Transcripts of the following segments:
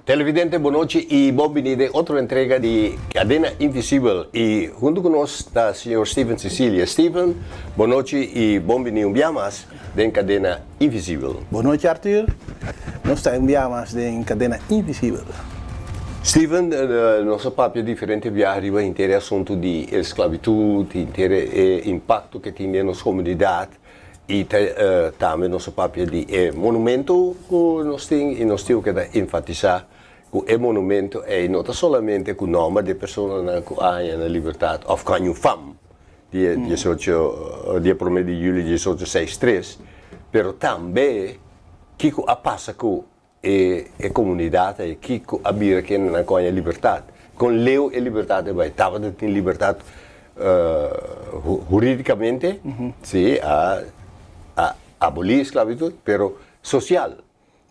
Televidente, bon nochi y bon bini den otro entrega di Cadena Invisibel y hunto cu nos ta señor Steven Cecilia. Steven, bon nochi y bon bini un bia mas den Cadena Invisibel. Bon nochi, Arthur. Nos ta un bia mas den Cadena Invisibel. Steven, nos a papia diferente biaha riba henter e asunto di esclavitud, henter e impacto cu tin den nos comunidad. I ta tambe nos a papia di e monumento ku nos tin i nos tin ku keda enfatisá ku e monumento ei no ta solamente ku nòmber di e personanan ku a haña nan libertat òf ku haña un fam di e diesocho di e promé di yüli 1863, pero tambe kiko a pasa ku E komunidat ei kiko a bira kendenan ku haña libertat? Kon leu e libertat ei bai? Tabata tin libertat huridikamente, si, a abolí esklabitut, pero sosial,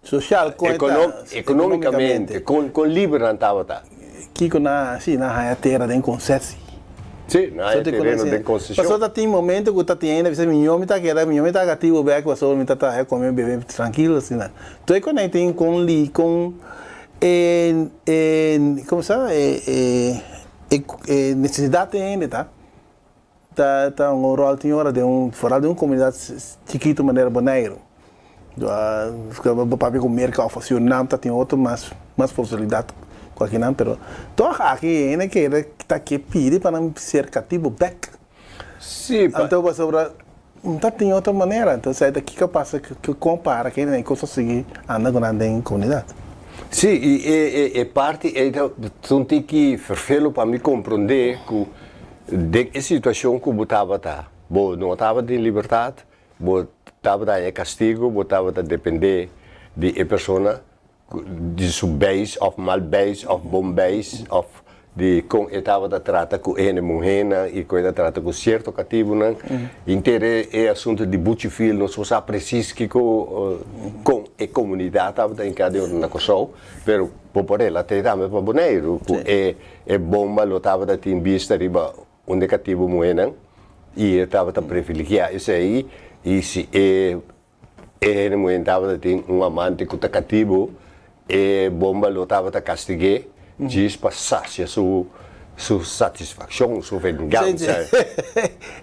Sosial, kon e ta? Ekonomikamente, kon liber nan tabata? Kiko nan a hasi? Nan a haña tera den konsesi. Sí, nan a haña tereno den konseshon. Pasobra ta tin momento ku ta tin hende a bisa miñó mi ta keda, miñó mi ta katibu bèk pasobra mi ta traha, kome, bebe trankilo asina. Tur e konan tin kon li kon e e komo sa e e e nesesidat di hende ta ta ta un ròl tin ora den un foral den un komunidat chikitu manera Boneiru. Bo papia ku Merka òf Surinam ta tin otro mas mas posibilidat ku akinan pero tòg aki hende kere ta ke pidi pa nan ser katibu bèk. Sí, pa. Anto pasobra no ta tin otro manera entonces ta kiko pasa ku kon para ke e kos a sigui anda ku nan den komunidat. Sí, i e e e parti ei ta un tiki fervelo pa mi komprondé ku den e situashon ku bo tabata bo no tabata den libertat. Bo tabata haña kastigu, bo tabata dependé di e persona, di su beis òf mal beis òf bon beis òf di kon e tabata trata ku e hende muhénan i kon e ta trata ku sierto katibunan. Henter e asuntu di Buchi Fil nos por sa presis kiko kon e komunidat tabata hinká den ora na Kòrsou, pero bo por relat'é tambe pa Boneiru ku e bomba lo tabata tin bista riba Un de katibu muhénan i e tabata privilegiá esei i si e e hende muhé tabata tin un amante ku ta katibu e bomba lo tabata kastig'é djis pa sasia su su satisfakshon, su vengansa.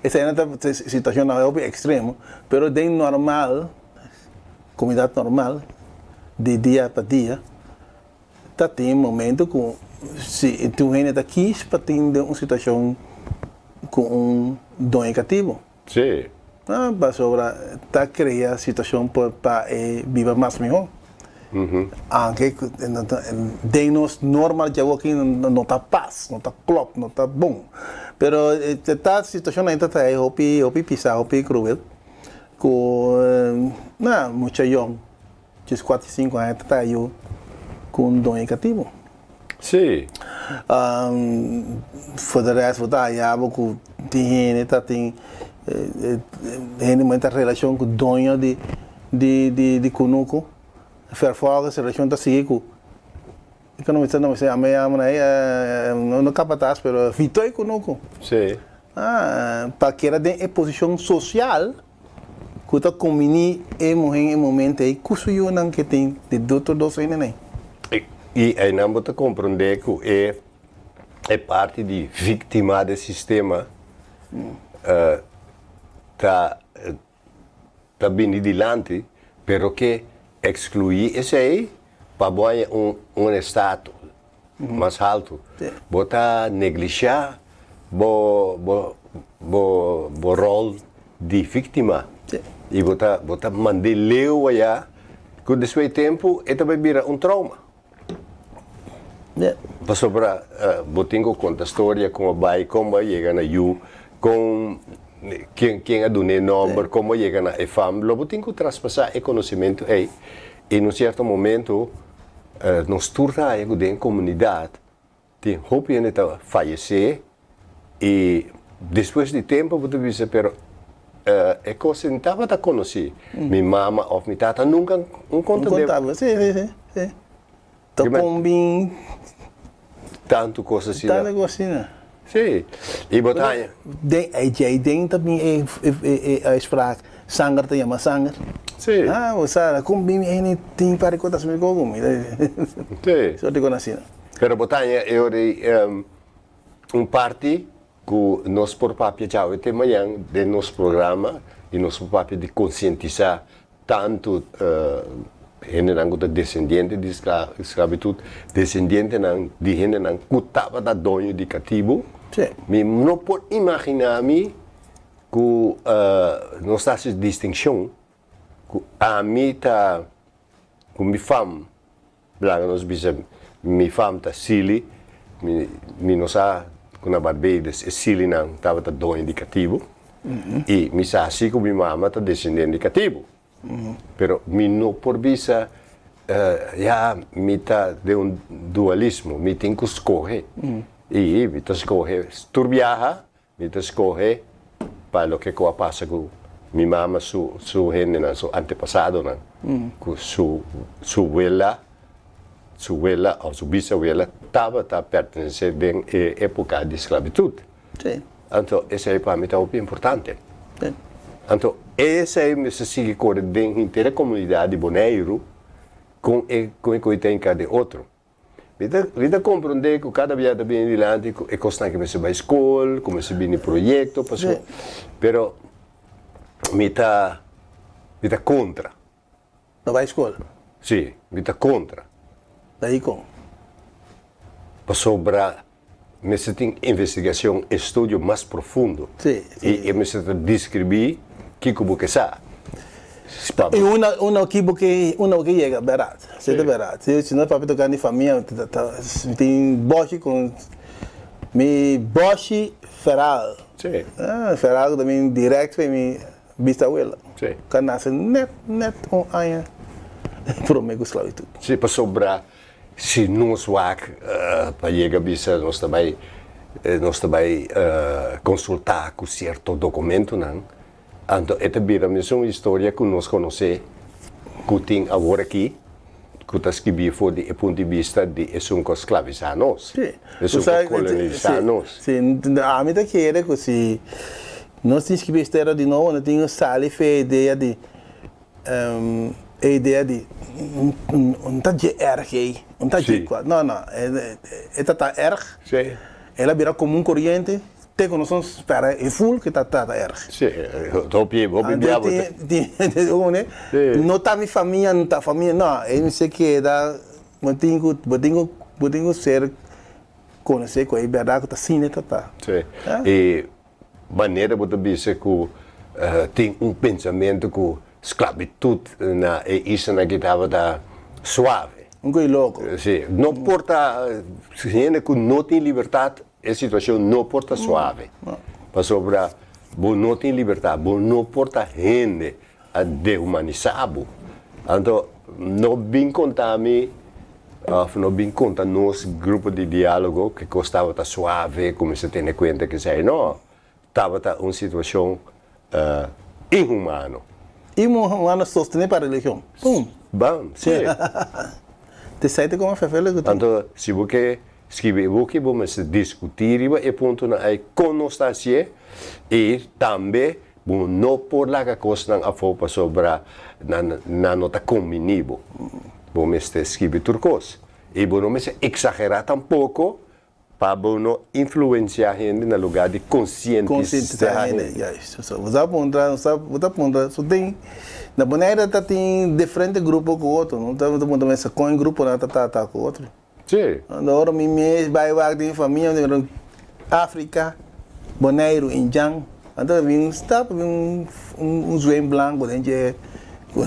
Esei no ta situashonnan hopi ekstremo, pero den normal, komunidat normal, di dia pa dia, Ta tin momento ku si tin un hende ta kis pa tin den un situashon ku un doño katibu. Sí. Pasobra ta krea situashon pa e biba mas mihó. Aunke den nos norma djawo aki no ta pas, no ta klòp, no ta bon. Pero ta situashonnan ta trae hopi hopi pisá, hopi kruel ku na mucha yòn. Djes kuater i sinku aña ta traha yu ku un doño katibu. Sí. For de rest bo ta haya bo ku tin hende ta tin hende muhé ta relashon ku doño di di kunuku vervolgens relashon ta sigui ku ekonomista no mester yama yama na e no kapatas pero vitoi kunuku. Sí. Pa keda den e posishon sosial. Ku ta kombiní e muhé e momento ei ku su yunan ke tin di otro dos hendenan ei. I einan bo ta komprondé ku e e parti di víktima di sistema ta ta bini dilanti, pero ke ekskluí esei pa bo haña un un estatus mas haltu. Bo ta neglishá bo bo bo bo ròl di víktima i bo ta bo ta mand'é leu ayá ku despues di tempu e ta bai bira un trauma. Pasobra bo tin ku konta storia kon a bai, kon bo a yega na yu, kon ken ken a dun'é nòmber, kon bo a yega na e fam. Lo bo tin ku traspasá e konosementu ei i na un sierto momento Nos tur ta haña ku den komunidat tin hopi hende ta fayesé i despues di tempu bo ta bisa pero e kos ei tabata konosí. Mi mama òf mi tata nunka un konta de. Sí, sí, sí, sí. Ta kon bin. Tantu kos asina. Tantu kos asina. Sí, i bo ta haña. Den, ei den ta bin e uitspraak, sanger ta yama sanger. Sí. Ah, bo sa, kon bin mi hende tin par di kos ta hasi meskos ku mi. Sí. Sorti kon asina. Pero bo ta haña e ora ei un parti ku nos por papia djawe te mañan den nos programa i nos por papia di konsientisá tantu hendenan ku ta desendiente di sklabitut, desendientenan di hendenan ku tabata doño di katibu. Sí. Mi no por imaginá mi ku nos ta hasi distinshon ku ami ta ku mi fam Laga nos bisa mi fam ta Sili, mi mi no sa ku na Barbados e Silinan tabata doño di katibu i mi sa si ku mi mama ta desendente di katibu. Pero mi no por bisa ya mi ta den un dualismo, mi tin ku skohe i mi ta skohe tur biaha Mi ta skohe pa loke ku a pasa ku mi mama su su hendenan, su antepasadonan, ku su su wela, su wela òf su bisawela tabata pertenesé den e époka di sklabitut. Sí. Anto esei pa mi ta hopi importante. Sí. Anto esei mester sigui kore den henter e komunidat di Boneiru kon e kon e koe ta hinká den otro. Mi ta mi ta komprondé ku kada bia ta bini dilanti ku e kosnan ke mester bai skol, ku mester bini proyekto paso, pero mi ta mi ta kontra. No bai skol? Sí, mi ta kontra. Ta dikon? Pasobra mester tin investigashon, estudio mas profundo. Sí, sí. I e mester ta deskribí kiko bo ke sa. I una una ki bo ke una bo ke yega bèrdat. Si ta bèrdat. Si si no papia tokante di famia ta ta mi tin bòshi ku mi bòshi Feral. Sí. Feral ku ta bin dirèkt for mi bisawela. Sí. Ku a nase nèt nèt un aña promé ku sklabitut. Sí, pasobra Si nos wak pa yega bisa nos ta bai nos ta bai konsultá ku sierto dokumentonan, anto e ta bira mesun historia ku nos konosé ku tin awor aki ku ta skibí for di e punto di bista di esun ku a sklavisá nos, esun ku a kolonisá nos. Sí, ami ta kere ku si nos tin skibí historia di nobo, nos tin ku sali fe e idea di E idea di un ta dje erg ei, un ta dje kua. No, no, e ta ta erg, el a bira komun koriente te ku nos no spera e ful ku ta ta erg. Sí, hopi hopi bia bo ta. No ta mi famia, no ta famia, no, e mester keda, bo tin ku, bo tin ku, bo tin ku ser konosé ku e bèrdat ku ta asina e ta ta. Sí, i Manera bo ta bisa ku tin un pensamentu ku sklabitut na e islanan aki tabata suave. Un koi loko. Si, no por ta, hende ku no tin libertat, e situashon no por ta suave. Pasobra bo no tin libertat, bo no por ta hende a dehumanisá bo. Anto no bin konta mi òf no bin konta nos grupo di diálogo ku kos tabata suave, ku mester tene kuenta kesei. No, tabata un situashon inhumano. Inhumano sostené pa religion. Pum! Bam, sí. Te sai te kome fefele ku tin. Anto si bo ke skibi e buki bo mester diskutí riba e puntonan ei kon nos ta hasié i tambe Bo no por laga kosnan afó pasobra nan nan no ta kombiní bo. Bo mester skibi tur kos. I bo no mester eksagerá tampoko pa bo no influensiá hende na lugá di konsientisá Konsientisá hende, hende. juist. So, bo sa puntra, bo sa bo ta puntra, so tin, na Bonaire ta tin diferente grupo ku otro, no? Ta bo ta puntra mester kon e gruponan ta trata ku otro. Sí. Ora mi mes bai wak den famia, mi ta Afrika, Boneiru, Indjan. Anto mi un stap, mi un un zwen blanco den dje ku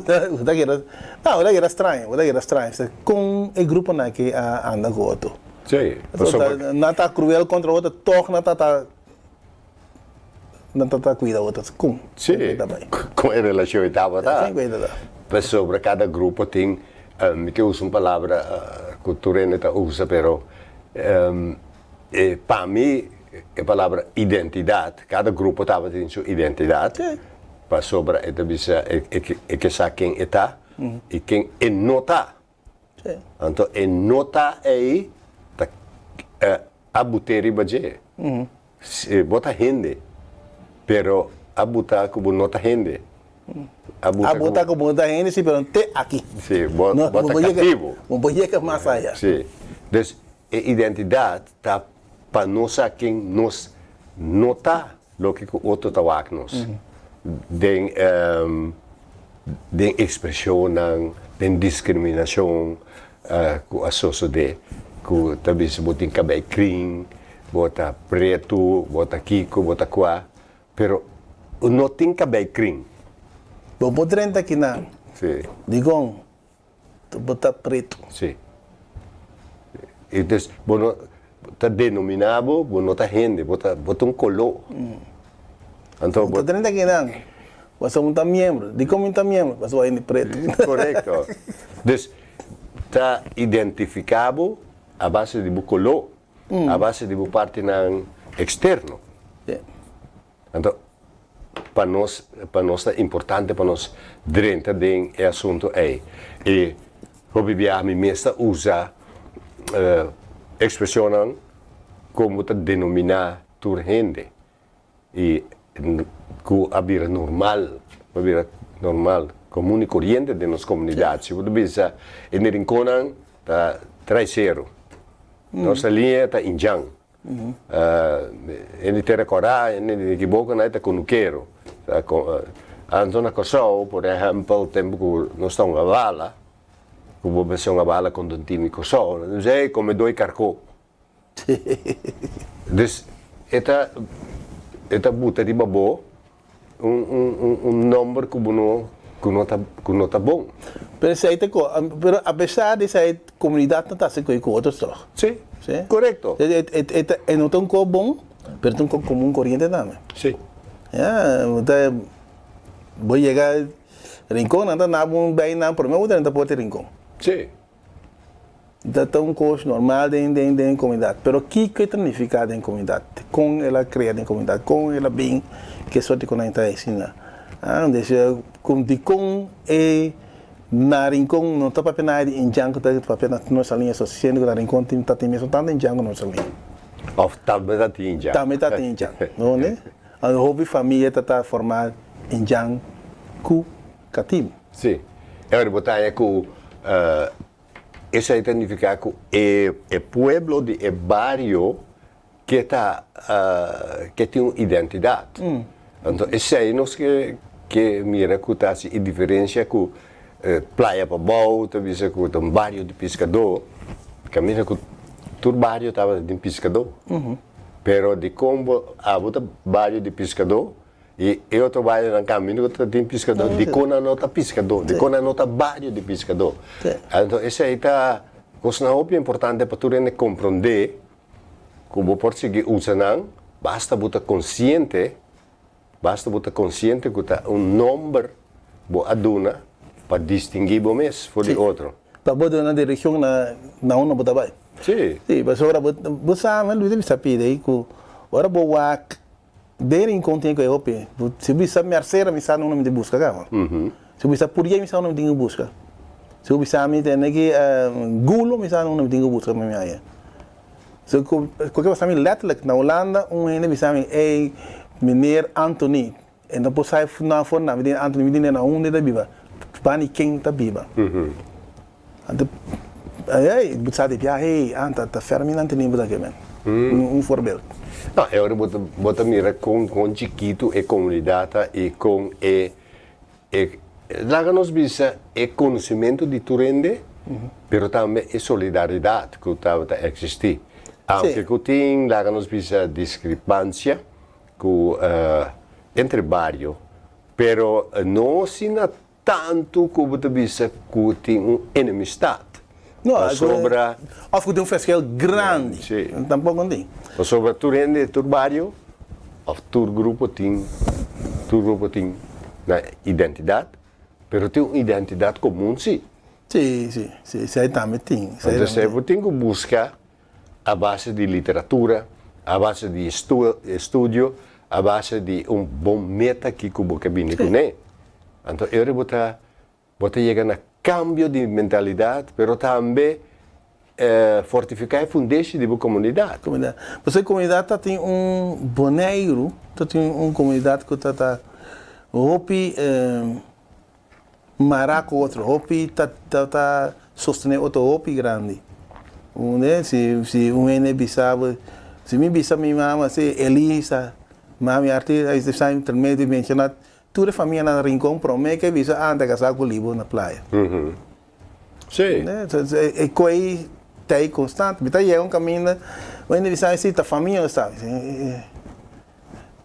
ta keda, no, bo ta keda straño, bo ta keda straño. Kon e gruponan aki a anda ku otro? Sí, pasobra. Nan ta kruel kontra otro, tòg nan ta ta nan ta ta kuida otro. Kon? Sí, kon e relashon ei tabata? Kon e ta? Pasobra kada grupo tin, mi ke usa un palabra ku tur hende ta usa, pero e pa mi e palabra identidat, kada grupo tabatin su identidat, pasobra e ta bisa e ke sa ken e ta i ken e no ta. Anto e no ta ei ta a but'é riba dje. Bo ta hende, pero a buta ku bo no ta hende. A buta A buta ku bo ta hende si, pero te aki. Si, bo bo ta katibu. Bo por yega mas aya. Si. Dus e identidat ta pa nos sa ken nos no ta, loke ku otro ta wak nos. Den den ekspreshonnan, den diskriminashon ku a sosodé, ku ta bisa bo tin kabei krin, bo ta pretu, bo ta kiko, bo ta kua. Pero no tin kabei krin. Bo por drenta kinan. Sí. Dikon bo ta pretu. Sí. I dus bo no ta denominá bo, bo no ta hende, bo ta bo ta un koló. Anto bo. Bo ta drenta kinan, pasobra bo ta miembro. Dikon mi ta miembro? Pasobra bo hende pretu. Korekto. Dus ta identifiká bo a base di bo koló. A base di bo partinan externo. Anto, pa nos, pa nos ta importante pa nos drenta den e asunto ei. I hopi biaha mi mes ta usa expresionnan como ta denominá tur hende. I ku a bira normal, a bira normal, komun i koriente den nos komunidat. Si bo ta bisa e Nerinkonnan ta traisero, nos aliña ta indjan, hende tera kòrá, hende di Nikibokonan ta kunukero. Anto na Kòrsou, por ehèmpel, tempu ku nos ta hunga bala, ku bo mester hunga bala kontra un tim di Kòrsou, nan ta bisa, ey, komedó i karkó. Dus e ta e ta buta riba bo un un un nomber ku bo no ku no ta ku no ta bon. Pero esei ta ko pero apesar di esei komunidat no ta hasi koi ku otro tòg. Sí, Sí. korekto. E e e ta e no ta un ko bon pero ta un ko komun koriente tambe. Sí. Ya bo ta bo yega Rincon nan ta na bo bai nan prome bo ta drenta porta di Rincon. Sí. Ta ta un kos normal den den den komunidat. Pero kiko e ta nifiká den komunidat? Kon el a krea den komunidat? Kon el a bin? Ke sorti ku nan ta asina? Ah, dese ku dikon e na Rincon no ta papia nada di indjan ku ta papia na nos aliña so siendo ku na Rincon tin ta tin mesun tantu indjan ku nos aliña. Òf tambe ta tin indjan. Tambe ta tin indjan, no ne? Hopi famia ta ta formá indjan ku Katibu. Sí. E ora bo ta haña ku esei ta nifiká ku e e pueblo di e bario ke ta ke tin un identidat. Anto esei nos ke ke mira ku ta hasi e diferensia ku Playa Pabou ta bisa ku ta un bario di piskadó, kaminda ku tur bario tabata tin piskadó. Pero dikon bo abo ta bario di piskadó I e otro barionan kaminda ku ta tin piskadó, dikon nan no ta piskadó? Dikon nan no ta bario di piskadó? Anto esei ta kosnan hopi importante pa tur hende komprondé ku bo por sigui usa nan, basta bo ta konsiente, basta bo ta konsiente ku ta un nomber bo a duna pa distinguí bo mes for di otro. Pa bo duna direkshon na na unda bo ta bai. Sí. Sí, pasobra bo bo sa, mi ta bisa pidi ei ku ora bo wak Den Rincon tin ku e hopi. Si bo bisa Mercera mi sa nunda mi tin buska kaba. Si bo bisa Purié mi sa nunda mi tin ku buska. Si bo bisa mi tene ki Gulo mi sa nunda mi tin ku buska pa mi haña. So ku ke pasa mi letterlijk na Hulanda un hende bisa mi ey meneer Anthony e no por sa nan for nan mi di Anthony mi di na unda e ta biba bani ken ta biba. Anto ey bo sa di bia hey anta ta fermi nan tene bo ta ke men. Un voorbeeld. No, e ora bo ta bo ta mira kon kon chikitu e komunidat ta i kon e e laga nos bisa e konosementu di tur hende, pero tambe e solidaridat ku tabata eksistí. Aunke ku tin laga nos bisa diskrepansia ku entre bario, pero no asina Tantu ku bo ta bisa ku tin un enemistat. No, Pasobra. Of ku tin un verschil grandi. Sí. Tampoko no tin. Pasobra tur hende, tur bario of tur grupo tin, tur grupo tin nan identidat, pero tin un identidat komun sí. Sí, sí, sí, esei tambe tin. Entonces bo tin ku buska a base di literatura, a base di estudio, a base di un bon meta kiko bo ke bini kuné. Anto e ora bo ta bo ta yega na kambio di mentalidat, pero tambe fortifiká e fundeshi di bo komunidat. Komunidat. Pasobra e komunidat ta tin un Boneiru ta tin un komunidat ku ta ta. Hopi mará ku otro, hopi ta ta sostené otro hopi grandi. Si si un hende bisa bo, si mi bisa mi mama si Elisa, mami Arti, sa mi ta menshoná tur e famia na Rincon promé ke bisa ante kasá ku Libo na playa. Sí. E koe ta ei konstant. Mi ta yega un kaminda, un hende bisa mi si ta famia bo sa.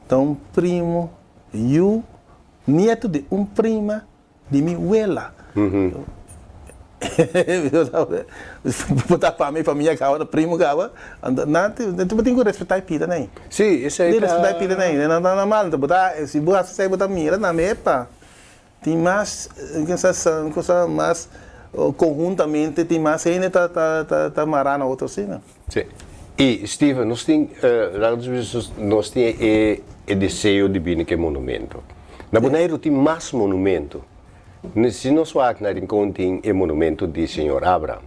Ta un primo, yu, nieto di un prima di mi wela. Bo ta pa mi famia kaba, ta primo kaba. Anto nan bo tin ku respetá e pida nan ei. Sí, esei ta. Respetá e pida nan ei. Nan ta normal. Bo ta, si bo hasi esei bo ta mira tambe, epa, tin mas, cosa mas konhuntamente tin mas hende ta ta mará na otro asina. Sí. I Steven, nos tin, laga nos bisa, nos tin e e deseo di bini ku e monumento. Na Boneiru tin mas monumento. Si nos wak na Rincon tin e monumento di señor Abraham,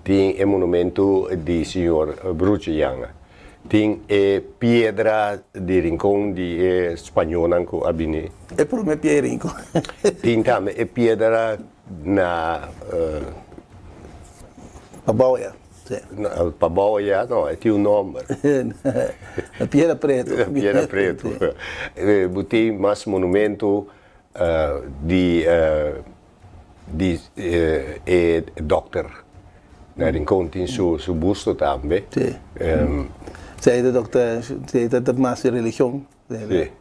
tin e monumento di señor Bruce Janga, tin e piedra di Rincon di e spañolnan ku a bini. E prome pia di Rincon. Tin tambe e piedra na. Pabou ya. Pabou ya no, e tin un nomber. Na Piedra Preto. Na Piedra Preto. Bo tin mas monumento di di e dokter na Rincon tin su su busto tambe. Si. Si e dokter, si e ta mas di religion. Si.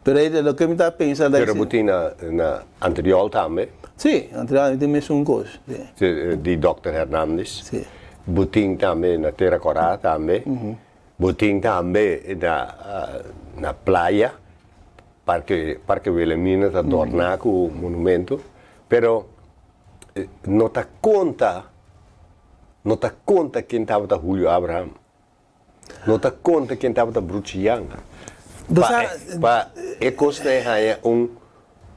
Pero e loke mi ta pensa Pero bo tin na na Antriol tambe? Si, Antriol mi tin mesun kos, si. Di Dokter Hernandez. Si. Bo tin tambe na Tera Kora tambe. Bo tin tambe na na playa, Parke Parke Wilhelmina ta dorna ku monumento. Pero no ta konta, no ta konta ken tabata Julio Abraham. No ta konta ken tabata Bruchi Janga. Pa e, pa e kosnan e haña un.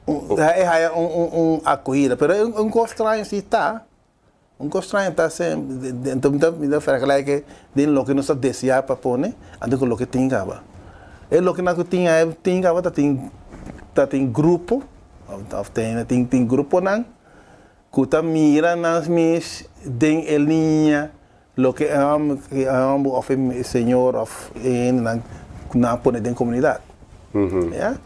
E haña un, un, un akohida. Pero un, un kos straño si ta, un kos straño ta sem, anto mi ta, mi ta vergelijk e den loke nos ta deseá pa pone, anto ku loke tin kaba. E loke nan ku tin a tin kaba ta tin, ta tin grupo, òf tin, tin, tin gruponan ku ta mira nan mes den e liña Loke e hòmber, e hòmber òf e señor òf e hendenan ku nan a pone den komunidat. Ya.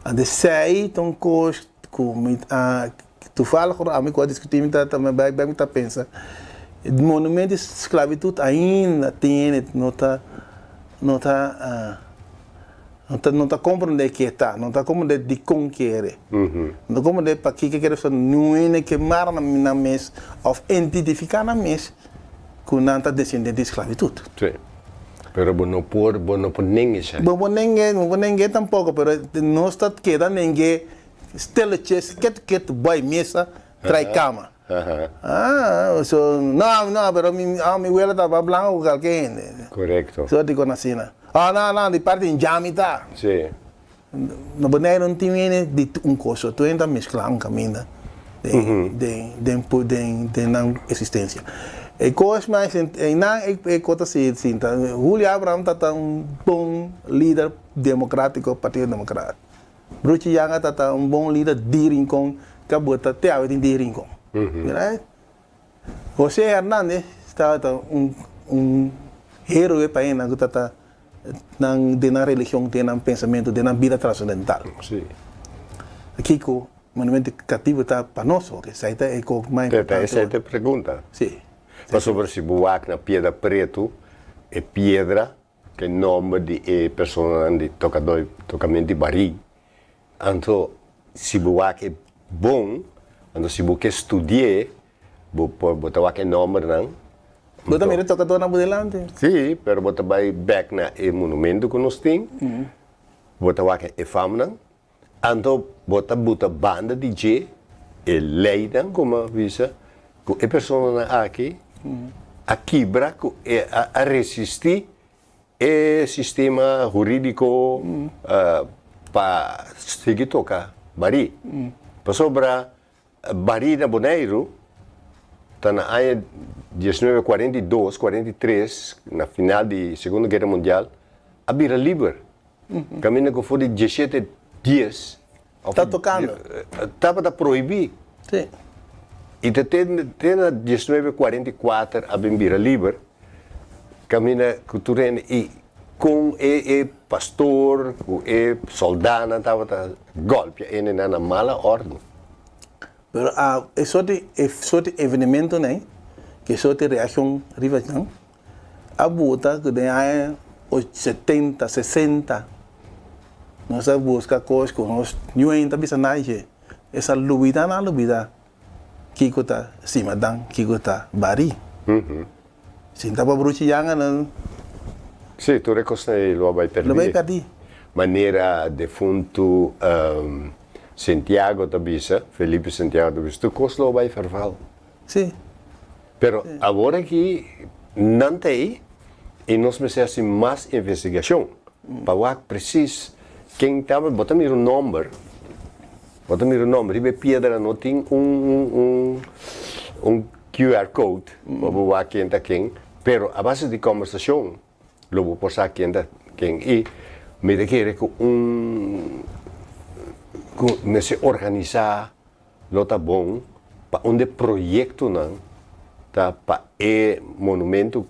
Anto esei ta un kos ku mi a tufallig ora ami ku a diskutí mi ta mi bai bai mi ta pensa monumento di sklabitut ainda tin hende no ta no ta no ta no ta komprondé ke ta, no ta komprondé dikon kere, no ta komprondé pakiko kere pasobra niun hende ke mara nan mes òf identifiká nan mes ku nan ta desendente di sklabitut. Sí. Pero bo no por, bo no por nenga esei. Bo por neng'é, bo por neng'é tampoko, pero nos ta keda neng'é stilletjes, ketu ketu bai mesa, trai kama. Ah, so, no, no, pero mi, ah, mi wela ta blanco ku kalke hende. Korekto. So dikon asina. Ah, no, no, di parti Njami ta. Sí. Na Boneiru no tin hende di un kos so, tur hende ta meskla un kaminda den, den, den, den, den nan eksistensia. E kos mas, einan e kos ta sinta. Julio Abraham ta ta un bon lider demokratiko, Partido Demokrat. Bruchi Janga ta ta un bon lider di Rincon ka bota te awe tin di Rincon. Right? Jose Hernandez tabata un un heroe pa hende ku ta ta nan den nan religion, den nan pensamentu, den nan bida trascendental. Sí. Kiko monumento katibu ta pa nos oke? Esei ta e kos mas importante. Esei ta e pregunta. Sí. Pasobra si bo wak na Piedra Pretu, e piedra Ke nomber di e personanan di tokadó tokamento di barí. Anto si bo wak e bon, anto si bo ke studi'é, bo por bo ta wak e nombernan. Bo ta mira e tokadónan bo dilanti? Sí, pero bo ta bai bèk na e monumento ku nos tin, bo ta wak e famnan, Anto bo ta buta banda di dje e leinan ku a bisa ku e personanan aki a kibra ku e a resistí e sistema hurídiko pa sigui toka barí. Pasobra barí na Boneiru ta na aña 1942, 43, na final di Segundo Guera Mundial a bira liber. Kaminda ku for di diesshete dies Ta tokando. Tabata prohibí. Sí. I te te na 1944 a bin bira liber, kaminda ku tur hende i kon e e pastor ku e sòldánan tabata gòlpia hendenan na mala òrdu. Pero a e sorti e sorti evenementonan ei, ku e sorti reakshon riba nan, a buta ku den aña 70, 60 nos a buska kos ku nos niun ta bisa nada dje. Esa lubida nan a lubida kiko ta simadan, kiko ta barí. Sinta pa bruchi yanga nan. Sí, tur e kosnan ei lo a bai pèrdí. Lo bai pèrdí. Manera defuntu Santiago ta bisa, Felipe Santiago ta bisa, tur kos lo a bai ferval. Sí. Pero awor aki nan ta ei i nos mester hasi mas investigashon pa wak presis ken tabata. Bo ta mira un nòmber, bo ta mira un nòmber riba e piedra no tin un un un QR code pa bo wak ken ta ken, pero a base di kòmbersashon lo bo por sa ken ta ken. I mi ta kere ku un ku mester organisá Lo ta bon pa un de proyectonan ta pa e monumento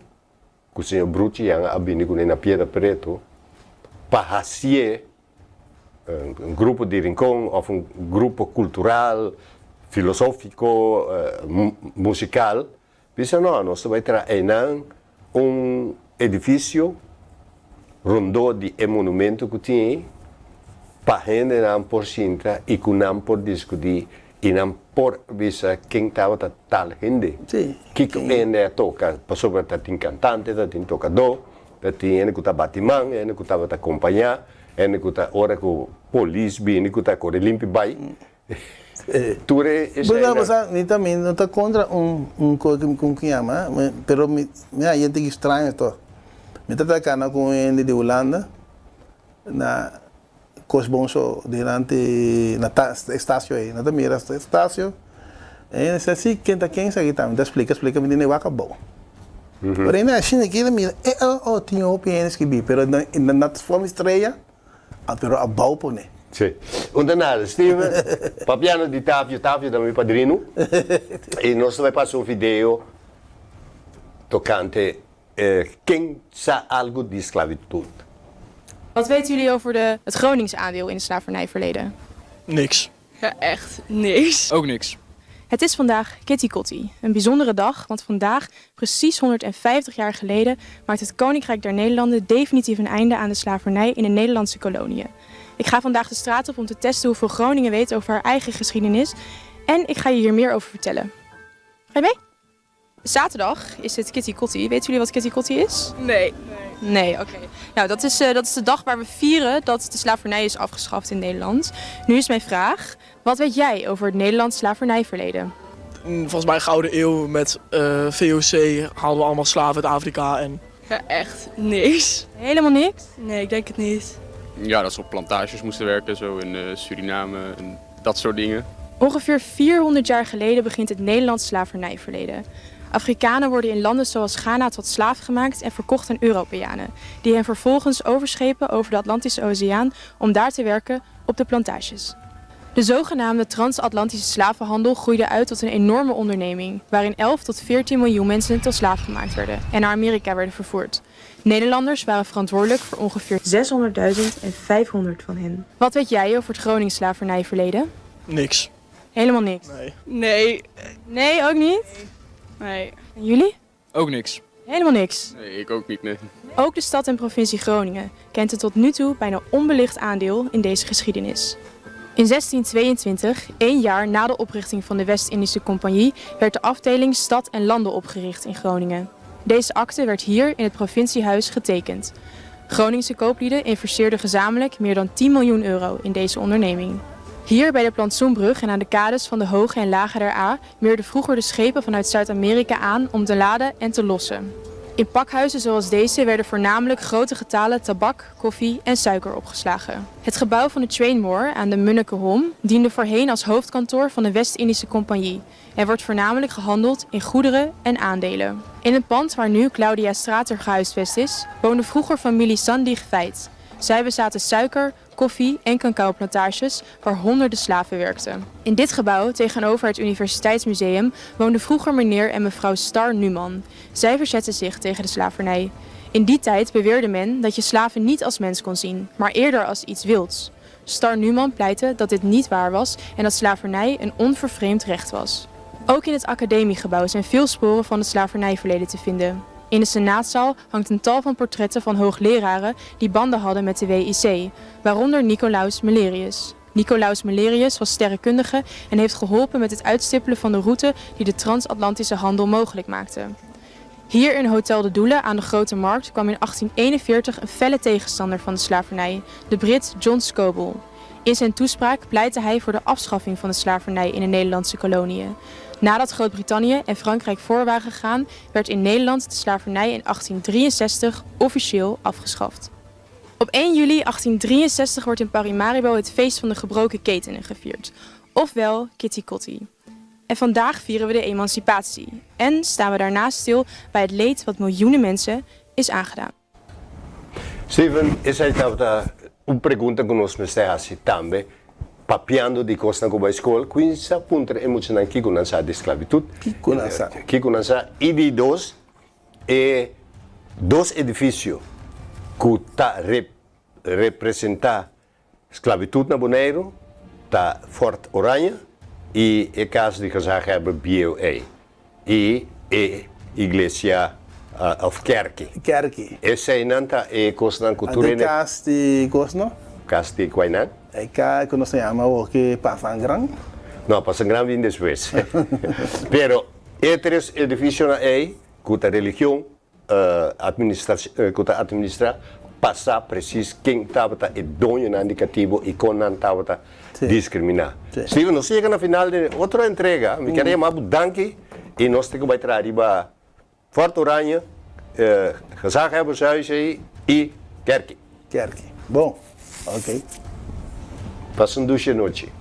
cu señor Bruchi Jan a bini cune na Piedra Preto pa hacié un grupo di Rincon of un grupo cultural, filosofico, musical, bisa no, nos ta bay traha eynan un edificio rondó di e monumento cu tin ei pa hendenan por sinta y cu nan por discutí y nan por bisa ken tabata tal hende, kico hende a toca, pasobra ta tin cantante, ta tin tocadó, ta tin hende cu ta bati man, hende cu tabata acompañá, hende cu ta ora cu polis bini cu ta core limpi bay. Tur e Bueno, eseinan. bo sa, mi tambe no ta kontra un un kos ku ku yama, pero mi mi haña hende straño tòg. Mi ta ta kana ku un hende di Hulanda na kos bon so dilanti na ta estacio ei. No ta mira estacio, e hende sa si ken ta ken esaki ta. Mi ta splika splika mi di ne wak abou. Pero hende asina aki ta mira e oh oh tin hopi hende skibí pero na na ta forma estrella. A pero a bou pone. Sí. Un ta nada. Steven, papiando di Tavio, Tavio ta mi padrino. I nos ta bai pasa un video tocante ken sa algo di sclavitud. Wat weten jullie over de, het Gronings aandeel in het slavernijverleden? Niks. Ja, echt niks. Ook niks. Het is vandaag Kitty Kotti. Een bijzondere dag, want vandaag, precies 150 jaar geleden, maakt het Koninkrijk der Nederlanden definitief een einde aan de slavernij in de Nederlandse koloniën. Ik ga vandaag de straat op om te testen hoeveel Groningen weet over haar eigen geschiedenis en ik ga je hier meer over vertellen. Ga je mee? Zaterdag is het Kitty Kotti. Weten jullie wat Kitty Kotti is? Nee. Nee, oké. Nou, dat is, dat is de dag waar we vieren dat de slavernij is afgeschaft in Nederland. Nu is mijn vraag, wat weet jij over het Nederlands slavernijverleden? Volgens mij Gouden Eeuw met VOC haalden we allemaal slaven uit Afrika en... Ja, echt niks. Helemaal niks? Nee, ik denk het niet. Ja, dat ze op plantages moesten werken, zo in Suriname en dat soort dingen. Ongeveer 400 jaar geleden begint het Nederlands slavernijverleden. Afrikanen worden in landen zoals Ghana tot slaaf gemaakt en verkocht aan Europeanen, die hen vervolgens overschepen over de Atlantische Oceaan om daar te werken op de plantages. De zogenaamde transatlantische slavenhandel groeide uit tot een enorme onderneming, waarin 11 tot 14 miljoen mensen tot slaaf gemaakt werden en naar Amerika werden vervoerd. Nederlanders waren verantwoordelijk voor ongeveer 600.000 en 500 van hen. Wat weet jij over het Gronings slavernijverleden? Niks. Helemaal niks. Nee. Nee. Nee, ook niet? Nee. En jullie? Ook niks. Helemaal niks. Nee, ik ook niet, nee. Ook de stad en provincie Groningen kent een tot nu toe bijna onbelicht aandeel in deze geschiedenis. In 1622, één jaar na de oprichting van de West-Indische Compagnie, werd de afdeling Stad en Landen opgericht in Groningen. Deze akte werd hier in het provinciehuis getekend. Groningse kooplieden investeerden gezamenlijk meer dan 10 miljoen euro in deze onderneming. Hier bij de Plantsoenbrug en aan de kades van de Hoge en Lage der A meerden vroeger de schepen vanuit Zuid-Amerika aan om te laden en te lossen. In pakhuizen zoals deze werden voornamelijk grote getalen tabak, koffie en suiker opgeslagen. Het gebouw van de Trainmoor aan de Munnekeholm diende voorheen als hoofdkantoor van de West-Indische Compagnie en wordt voornamelijk gehandeld in goederen en aandelen. In het pand waar nu Claudia Strater gehuisvest is, woonde vroeger familie Sandig Veit. Zij bezaten suiker, koffie en cacaoplantages waar honderden slaven werkten. In dit gebouw, tegenover het Universiteitsmuseum, woonden vroeger meneer en mevrouw Star Numan. Zij verzetten zich tegen de slavernij. In die tijd beweerde men dat je slaven niet als mens kon zien, maar eerder als iets wilds. Star Numan pleitte dat dit niet waar was en dat slavernij een onvervreemd recht was. Ook in het academiegebouw zijn veel sporen van het slavernijverleden te vinden. In de senaatzaal hangt een tal van portretten van hoogleraren die banden hadden met de WIC, waaronder Nicolaus Melerius. Nicolaus Melerius was sterrenkundige en heeft geholpen met het uitstippelen van de route die de transatlantische handel mogelijk maakte. Hier in Hotel de Doelen aan de Grote Markt kwam in 1841 een felle tegenstander van de slavernij, de Brit John Scoble. In zijn toespraak pleitte hij voor de afschaffing van de slavernij in de Nederlandse koloniën. Nadat Groot-Brittannië en Frankrijk voor waren gegaan, werd in Nederland de slavernij in 1863 officieel afgeschaft. Op 1 juli 1863 wordt in Paramaribo het feest van de gebroken ketenen gevierd, ofwel Kitty Kotti. En vandaag vieren we de emancipatie en staan we daarnaast stil bij het leed wat miljoenen mensen is aangedaan. Steven, esei tabata un pregunta ku nos mester hasi tambe, papiando di kosnan ku bai skol, kuinsa puntra e muchanan kiko nan sa di sklabitut. Kiko nan sa. Kiko nan sa. I di dos, e dos edifisio ku ta representá Sklabitut na Boneiru ta Fort Oranje i e kas di gezaghebber bieu ei i e iglesia of kerki. Kerki. Eseinan ta e kosnan ku tur Anto e hende. kas di kos no? Kas di kuainan? E kas ku nos ta yama awor ki Pasangran. No, Pasangran bin despues. Pero e tres edifisionan ei ku ta religion, ku ta administrá pa sa presis ken tabata e doñonan di katibu i kon nan tabata diskriminá. Steven, nos a yega na final di otro entrega. Mi kier a yama bo danki i nos tin ku bai traha riba Fort Oranje, Gezaghebbershuis ei i Kerki. Kerki. Bon. Oké. Pasa un dushi anochi.